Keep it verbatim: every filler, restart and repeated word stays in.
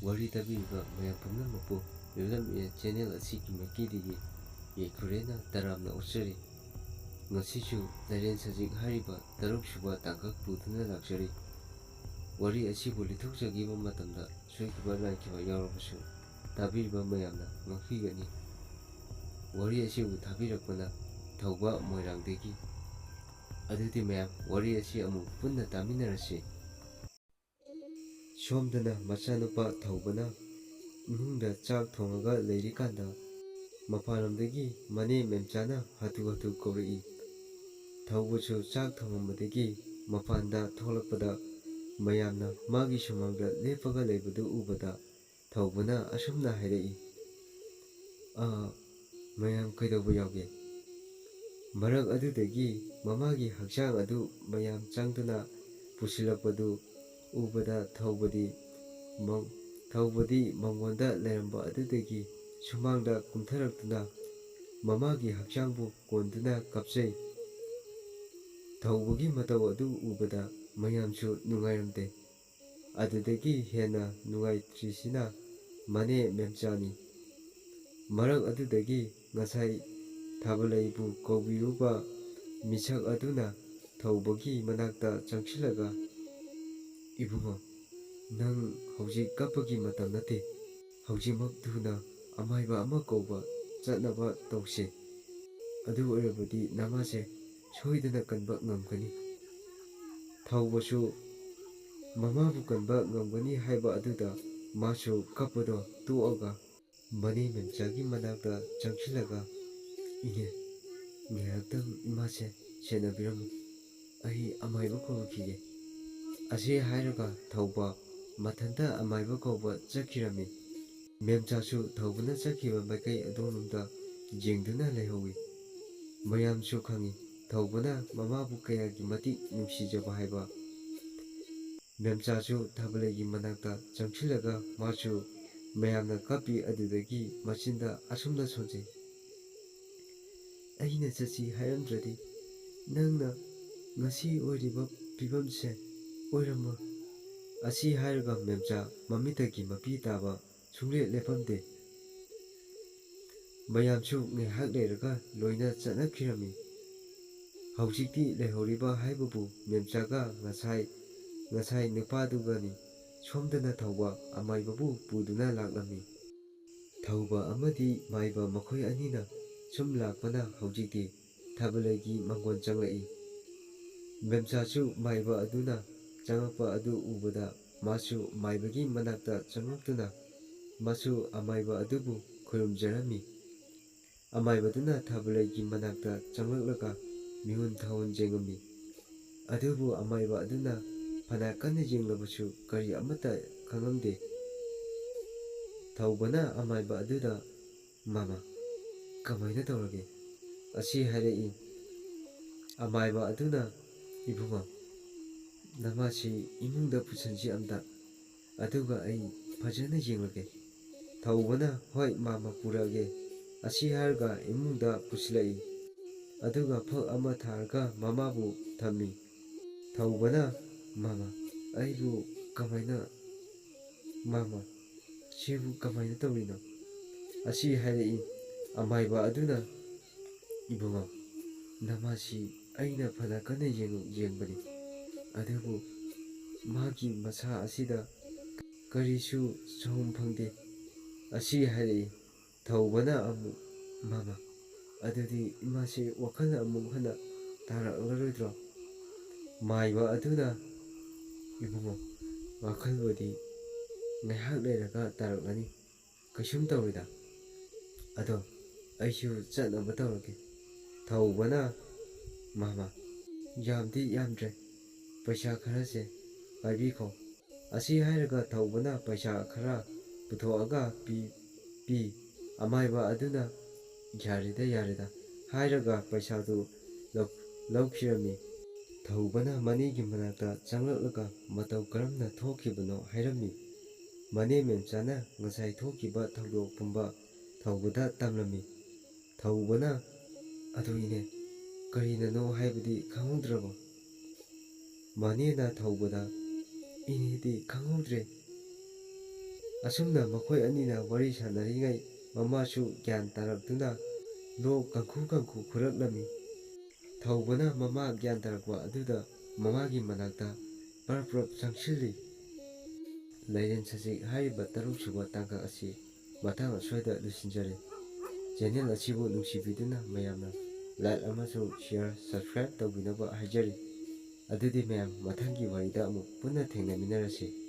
ꯋꯥꯔꯤ ꯇꯥꯕꯤꯔꯤꯕ ꯃꯌꯥꯝ ꯄꯨꯝꯅꯃꯛꯄꯨ ꯂꯨꯂꯝ ꯏꯌꯔ ꯆꯦꯅꯦꯜ ꯑꯁꯤꯒꯤ ꯃꯥꯏꯀꯩꯗꯒꯤ ꯌꯥꯏꯐꯔꯦꯅ ꯇꯔꯥꯝꯅ ꯑꯣꯛꯆꯔꯤ꯫ ꯉꯁꯤꯁꯨ ꯂꯥꯏꯔꯦꯟ ꯁꯖꯤꯛ ꯍꯥꯏꯔꯤꯕ ꯇꯔꯨꯛ ꯁꯨꯕ ꯇꯥꯡꯀꯛ ꯄꯨꯗꯨꯅ ꯂꯥꯛꯆꯔꯤ꯫ ꯋꯥꯔꯤ ꯑꯁꯤꯕꯨ ꯂꯤꯊꯣꯛꯆꯈꯤꯕ ꯃꯇꯝꯗ ꯁꯣꯏꯈꯤꯕ ꯂꯥꯟꯈꯤꯕ ꯌꯥꯎꯔꯕꯁꯨ ꯇꯥꯕꯤꯔꯤꯕ ꯃꯌꯥꯝꯅ ꯉꯥꯛꯄꯤꯒꯅꯤ꯫ ꯋꯥꯔꯤ ꯑꯁꯤꯕꯨ ꯊꯥꯕꯤꯔꯛꯄꯅ ꯊꯧꯕ ꯃꯣꯏꯔꯥꯡꯗꯒꯤ꯫ ꯑꯗꯨꯗꯤ ꯃꯌꯥꯝ, ꯋꯥꯔꯤ ꯑꯁꯤ ꯑꯃꯨꯛ ꯄꯨꯟꯅ ꯇꯥꯃꯤꯟꯅꯔꯁꯤ꯫ ꯁꯣꯝꯗꯅ ꯃꯆꯥꯅꯨꯄꯥ ꯊꯧꯕꯅ ꯏꯃꯨꯡꯗ ꯆꯥꯛ ꯊꯣꯡꯉꯒ ꯂꯩꯔꯤꯀꯥꯟꯗ ꯃꯄꯥꯟꯂꯣꯝꯗꯒꯤ ꯃꯅꯦ ꯃꯦꯝꯆꯥꯅ ꯍꯥꯊꯨ ꯍꯥꯊꯨ ꯀꯧꯔꯛꯏ꯫ ꯊꯧꯕꯁꯨ ꯆꯥꯛ ꯊꯣꯡꯉꯝꯕꯗꯒꯤ ꯃꯄꯥꯟꯗ ꯊꯣꯛꯂꯛꯄꯗ ꯃꯌꯥꯝꯅ ꯃꯥꯒꯤ ꯁꯨꯃꯥꯡꯗ ꯂꯦꯞꯄꯒ ꯂꯩꯕꯗꯨ ꯎꯕꯗ ꯊꯧꯕꯅ ꯑꯁꯨꯝꯅ ꯍꯥꯏꯔꯛꯏ, "ꯑꯥ, ꯃꯌꯥꯝ ꯀꯩꯗꯧꯕ ꯌꯥꯎꯒꯦ?" ꯃꯔꯛ ꯑꯗꯨꯗꯒꯤ ꯃꯃꯥꯒꯤ ꯍꯛꯆꯥꯡ ꯑꯗꯨ ꯃꯌꯥꯝ ꯆꯪꯗꯨꯅ ꯄꯨꯁꯤꯜꯂꯛꯄꯗꯨ ꯎꯕꯗ ꯊꯧꯕꯗꯤ ꯃꯪ-, ꯊꯧꯕꯗꯤ ꯃꯉꯣꯟꯗ ꯂꯩꯔꯝꯕ ꯑꯗꯨꯗꯒꯤ ꯁꯨꯃꯥꯡꯗ ꯀꯨꯝꯊꯔꯛꯇꯨꯅ ꯃꯃꯥꯒꯤ ꯍꯛꯆꯥꯡꯕꯨ ꯀꯣꯟꯗꯨꯅ ꯀꯞꯆꯩ꯫ ꯊꯧꯕꯒꯤ ꯃꯇꯧ ꯑꯗꯨ ꯎꯕꯗ ꯃꯌꯥꯝꯁꯨ ꯅꯨꯡꯉꯥꯏꯔꯝꯗꯦ꯫ ꯑꯗꯨꯗꯒꯤ ꯍꯦꯟꯅ ꯅꯨꯡꯉꯥꯏꯇ꯭ꯔꯤꯁꯤꯅ ꯃꯅꯦ ꯃꯦꯝꯆꯥꯅꯤ꯫ ꯃꯔꯛ ꯑꯗꯨꯗꯒꯤ ꯉꯁꯥꯏ ꯊꯥꯕꯂꯩꯕꯨ ꯀꯧꯕꯤꯔꯨꯕ ꯃꯤꯁꯛ ꯑꯗꯨꯅ ꯊꯧꯕꯒꯤ ꯃꯅꯥꯛꯇ ꯆꯪꯁꯤꯜꯂꯒ, "ꯏꯕꯨꯡꯉꯣ, ꯅꯪ ꯍꯧꯖꯤꯛ ꯀꯞꯄꯒꯤ ꯃꯇꯝ ꯅꯠꯇꯦ꯫ ꯍꯧꯖꯤꯛꯃꯛ ꯊꯨꯅ ꯑꯃꯥꯏꯕ ꯑꯃ ꯀꯧꯕ ꯆꯠꯅꯕ ꯇꯧꯁꯦ꯫ ꯑꯗꯨ ꯑꯣꯏꯔꯕꯗꯤ ꯅꯃꯥꯁꯦ ꯁꯣꯏꯗꯅ ꯀꯟꯕ ꯉꯝꯒꯅꯤ꯫" ꯊꯧꯕꯁꯨ ꯃꯃꯥꯕꯨ ꯀꯟꯕ ꯉꯝꯒꯅꯤ ꯍꯥꯏꯕ ꯑꯗꯨꯗ ꯃꯥꯁꯨ ꯀꯞꯄꯗꯣ ꯇꯣꯛꯑꯒ ꯃꯅꯦ ꯃꯦꯝꯆꯥꯒꯤ ꯃꯅꯥꯛꯇ ꯆꯪꯁꯤꯜꯂꯒ, "ꯏꯅꯦ, ꯉꯥꯏꯍꯥꯛꯇꯪ ꯏꯃꯥꯁꯦ ꯁꯦꯟꯅꯕꯤꯔꯝꯃꯨ, ꯑꯩ ꯑꯃꯥꯏꯕ ꯀꯧꯔꯨꯈꯤꯒꯦ꯫" ꯑꯁꯤ ꯍꯥꯏꯔꯒ ꯊꯧꯕ ꯃꯊꯟꯇ ꯑꯃꯥꯏꯕ ꯀꯧꯕ ꯆꯠꯈꯤꯔꯝꯃꯤ꯫ ꯃꯦꯝꯆꯥꯁꯨ ꯊꯧꯕꯅ ꯆꯠꯈꯤꯕ ꯃꯥꯏꯀꯩ ꯑꯗꯣꯝꯂꯣꯝꯗ ꯌꯦꯡꯗꯨꯅ ꯂꯩꯍꯧꯏ꯫ ꯃꯌꯥꯝꯁꯨ ꯈꯪꯏ, ꯊꯧꯕꯅ ꯃꯃꯥꯕꯨ ꯀꯌꯥꯒꯤ ꯃꯇꯤꯛ ꯅꯨꯡꯁꯤꯖꯕ ꯍꯥꯏꯕ꯫ ꯃꯦꯝꯆꯥꯁꯨ ꯊꯥꯕꯂꯩꯒꯤ ꯃꯅꯥꯛꯇ ꯆꯪꯁꯤꯜꯂꯒ ꯃꯥꯁꯨ ꯃꯌꯥꯝꯅ ꯀꯞꯄꯤ ꯑꯗꯨꯗꯒꯤ ꯃꯆꯤꯟꯗ ꯑꯁꯨꯝꯅ ꯁꯣꯟꯖꯩ, "ꯑꯩꯅ ꯆꯠꯁꯤ ꯍꯥꯏꯔꯝꯗ꯭ꯔꯗꯤ ꯅꯪꯅ ꯉꯁꯤ ꯑꯣꯏꯔꯤꯕ ꯐꯤꯕꯝꯁꯦ ꯑꯣꯏꯔꯝꯃꯣꯏ꯫ ꯑꯁꯤ ꯍꯥꯏꯔꯒ ꯃꯦꯝꯆꯥ ꯃꯃꯤꯠꯇꯒꯤ ꯃꯄꯤ ꯇꯥꯕ ꯁꯨꯡꯂꯦꯞ ꯂꯦꯞꯄꯝꯗꯦ꯫ ꯃꯌꯥꯝꯁꯨ ꯉꯥꯏꯍꯥꯛ ꯂꯩꯔꯒ ꯂꯣꯏꯅ ꯆꯠꯅꯈꯤꯔꯝꯃꯤ꯫ ꯍꯧꯖꯤꯛꯇꯤ ꯂꯩꯍꯧꯔꯤꯕ ꯍꯥꯏꯕꯕꯨ ꯃꯦꯝꯆꯥꯒ ꯉꯁꯥꯏ, ꯉꯁꯥꯏ ꯅꯨꯄꯥꯗꯨꯒꯅꯤ꯫ ꯁꯣꯝꯗꯅ ꯊꯧꯕ ꯑꯃꯥꯏꯕꯕꯨ ꯄꯨꯗꯨꯅ ꯂꯥꯛꯂꯝꯃꯤ꯫ ꯊꯧꯕ ꯑꯃꯗꯤ ꯃꯥꯏꯕ ꯃꯈꯣꯏ ꯑꯅꯤꯅ ꯁꯨꯝ ꯂꯥꯛꯄꯅ ꯍꯧꯖꯤꯛꯇꯤ ꯊꯥꯕꯂꯩꯒꯤ ꯃꯪꯒꯣꯟ ꯆꯪꯂꯛꯏ꯫ ꯃꯦꯝꯆꯥꯁꯨ ꯃꯥꯏꯕ ꯑꯗꯨꯅ ꯆꯪꯂꯛꯄ ꯑꯗꯨ ꯎꯕꯗ ꯃꯥꯁꯨ ꯃꯥꯏꯕꯒꯤ ꯃꯅꯥꯛꯇ ꯆꯪꯂꯛꯇꯨꯅ ꯃꯥꯁꯨ ꯑꯃꯥꯏꯕ ꯑꯗꯨꯕꯨ ꯈꯨꯔꯨꯝꯖꯔꯝꯃꯤ꯫ ꯑꯃꯥꯏꯕꯗꯨꯅ ꯊꯥꯕꯂꯩꯒꯤ ꯃꯅꯥꯛꯇ ꯆꯪꯂꯛꯂꯒ ꯃꯤꯍꯨꯟ ꯊꯥꯍꯨꯟ ꯌꯦꯡꯉꯝꯃꯤ꯫ ꯑꯗꯨꯕꯨ ꯑꯃꯥꯏꯕ ꯑꯗꯨꯅ ꯐꯅ ꯀꯟꯅ ꯌꯦꯡꯂꯕꯁꯨ ꯀꯔꯤ ꯑꯃꯠꯇ ꯈꯪꯉꯝꯗꯦ꯫ ꯊꯧꯕꯅ ꯑꯃꯥꯏꯕ ꯑꯗꯨꯗ, "ꯃꯥꯃ, ꯀꯃꯥꯏꯅ ꯇꯧꯔꯒꯦ?" ꯑꯁꯤ ꯍꯥꯏꯔꯛꯏ꯫ ꯑꯃꯥꯏꯕ ꯑꯗꯨꯅ, "ꯏꯕꯨꯡꯉꯣ, ꯅꯃꯥꯁꯤ ꯏꯃꯨꯡꯗ ꯄꯨꯁꯤꯟꯁꯤ ꯑꯝꯇ, ꯑꯗꯨꯒ ꯑꯩ ꯐꯖꯅ ꯌꯦꯡꯂꯒꯦ꯫" ꯊꯧꯕꯅ, "ꯍꯣꯏ ꯃꯥꯃ, ꯄꯨꯔꯛꯑꯒꯦ꯫" ꯑꯁꯤ ꯍꯥꯏꯔꯒ ꯏꯃꯨꯡꯗ ꯄꯨꯁꯤꯜꯂꯛꯏ꯫ ꯑꯗꯨꯒ ꯐꯛ ꯑꯃ ꯊꯥꯔꯒ ꯃꯃꯥꯕꯨ ꯊꯝꯃꯤ꯫ ꯊꯧꯕꯅ, "ꯃꯥꯃ, ꯑꯩꯕꯨ ꯀꯃꯥꯏꯅ, ꯃꯥꯃ, ꯁꯤꯕꯨ ꯀꯃꯥꯏꯅ ꯇꯧꯔꯤꯅꯣ?" ꯑꯁꯤ ꯍꯥꯏꯔꯛꯏ꯫ ꯑꯃꯥꯏꯕ ꯑꯗꯨꯅ, "ꯏꯕꯨꯡꯉꯣ, ꯅꯃꯥꯁꯤ ꯑꯩꯅ ꯐꯅ ꯀꯟꯅ ꯌꯦꯡ-, ꯌꯦꯡꯕꯅꯤ, ꯑꯗꯨꯕꯨ ꯃꯥꯒꯤ ꯃꯁꯥ ꯑꯁꯤꯗ ꯀꯔꯤꯁꯨ ꯆꯍꯨꯝ ꯐꯪꯗꯦ꯫" ꯑꯁꯤ ꯍꯥꯏꯔꯛꯏ꯫ ꯊꯧꯕꯅ ꯑꯃꯨꯛ, "ꯃꯥꯃ, ꯑꯗꯨꯗꯤ ꯏꯃꯥꯁꯤ ꯋꯥꯈꯜ ꯑꯃꯨꯛ ꯍꯟꯅ ꯇꯥꯔꯛꯂꯔꯣꯏꯗ꯭ꯔꯣ?" ꯃꯥꯏꯕ ꯑꯗꯨꯅ, "ꯏꯕꯨꯡꯉꯣ, ꯋꯥꯈꯜꯕꯨꯗꯤ ꯉꯥꯏꯍꯥꯛ ꯂꯩꯔꯒ ꯇꯥꯔꯛꯂꯅꯤ, ꯀꯩꯁꯨꯝ ꯇꯧꯔꯣꯏꯗ꯫ ꯑꯗꯣ ꯑꯩꯁꯨ ꯆꯠꯅꯕ ꯇꯧꯔꯒꯦ꯫" ꯊꯧꯕꯅ, "ꯃꯥꯃ, ꯌꯥꯝꯗꯤ ꯌꯥꯝꯗ꯭ꯔꯦ, ꯄꯩꯁꯥ ꯈꯔꯁꯦ ꯄꯥꯏꯕꯤꯈꯣ꯫" ꯑꯁꯤ ꯍꯥꯏꯔꯒ ꯊꯧꯕꯅ ꯄꯩꯁꯥ ꯈꯔ ꯄꯨꯊꯣꯛꯑꯒ ꯄꯤ-, ꯄꯤ꯫ ꯑꯃꯥꯏꯕ ꯑꯗꯨꯅ, "ꯌꯥꯔꯦꯗ, ꯌꯥꯔꯦꯗ" ꯍꯥꯏꯔꯒ ꯄꯩꯁꯥꯗꯨ ꯂꯧ-, ꯂꯧꯈꯤꯔꯝꯃꯤ꯫ ꯊꯧꯕꯅ ꯃꯅꯦꯒꯤ ꯃꯅꯥꯛꯇ ꯆꯪꯂꯛꯂꯒ ꯃꯇꯧ ꯀꯔꯝꯅ ꯊꯣꯛꯈꯤꯕꯅꯣ ꯍꯥꯏꯔꯝꯃꯤ꯫ ꯃꯅꯦ ꯃꯦꯝꯆꯥꯅ ꯉꯁꯥꯏ ꯊꯣꯛꯈꯤꯕ ꯊꯧꯗꯣꯛ ꯄꯨꯝꯕ ꯊꯧꯕꯗ ꯇꯝꯂꯝꯃꯤ꯫ ꯊꯧꯕꯅ, "ꯑꯗꯨ ꯏꯅꯦ, ꯀꯔꯤꯅꯅꯣ ꯍꯥꯏꯕꯗꯤ ꯈꯪꯍꯧꯗ꯭ꯔꯕꯣ?" ꯃꯅꯦꯅ ꯊꯧꯕꯗ, ꯏꯅꯦꯗꯤ ꯈꯪꯍꯧꯗ꯭ꯔꯦ꯫ ꯑꯁꯨꯝꯅ ꯃꯈꯣꯏ ꯑꯅꯤꯅ ꯋꯥꯔꯤ ꯁꯥꯟꯅꯔꯤꯉꯩ ꯃꯃꯥꯁꯨ ꯒ꯭ꯌꯥꯟ ꯇꯥꯔꯛꯇꯨꯅ ꯂꯣꯛ ꯀꯪꯈꯨ ꯀꯪꯈꯨ ꯈꯨꯔꯛꯂꯝꯃꯤ꯫ ꯊꯧꯕꯅ ꯃꯃꯥ ꯒ꯭ꯌꯥꯟ ꯇꯥꯔꯛꯄ ꯑꯗꯨꯗ ꯃꯃꯥꯒꯤ ꯃꯅꯥꯛꯇ ꯄꯔꯞ ꯄꯔꯞ ꯆꯪꯁꯤꯜꯂꯤ꯫ ꯂꯥꯏꯔꯦꯟ ꯁꯖꯤꯛ ꯍꯥꯏꯔꯤꯕ ꯇꯔꯨꯛ ꯁꯨꯕ ꯇꯥꯡꯀꯛ ꯑꯁꯤ ꯃꯇꯥꯡ ꯑꯁ꯭ꯋꯥꯏꯗ ꯂꯣꯏꯁꯤꯟꯖꯔꯦ꯫ ꯆꯦꯅꯦꯜ ꯑꯁꯤꯕꯨ ꯅꯨꯡꯁꯤꯕꯤꯗꯨꯅ ꯃꯌꯥꯝꯅ ꯂꯥꯏꯛ ꯑꯃꯁꯨꯡ ꯁꯤꯌꯔ, ꯁꯕꯁꯀ꯭ꯔꯥꯏꯕ ꯇꯧꯕꯤꯅꯕ ꯍꯥꯏꯖꯔꯤ꯫ ꯑꯗꯨꯗꯤ ꯃꯌꯥꯝ ꯃꯊꯪꯒꯤ ꯋꯥꯔꯤꯗ ꯑꯃꯨꯛ ꯄꯨꯟꯅ ꯊꯦꯡꯅꯃꯤꯟꯅꯔꯁꯤ꯫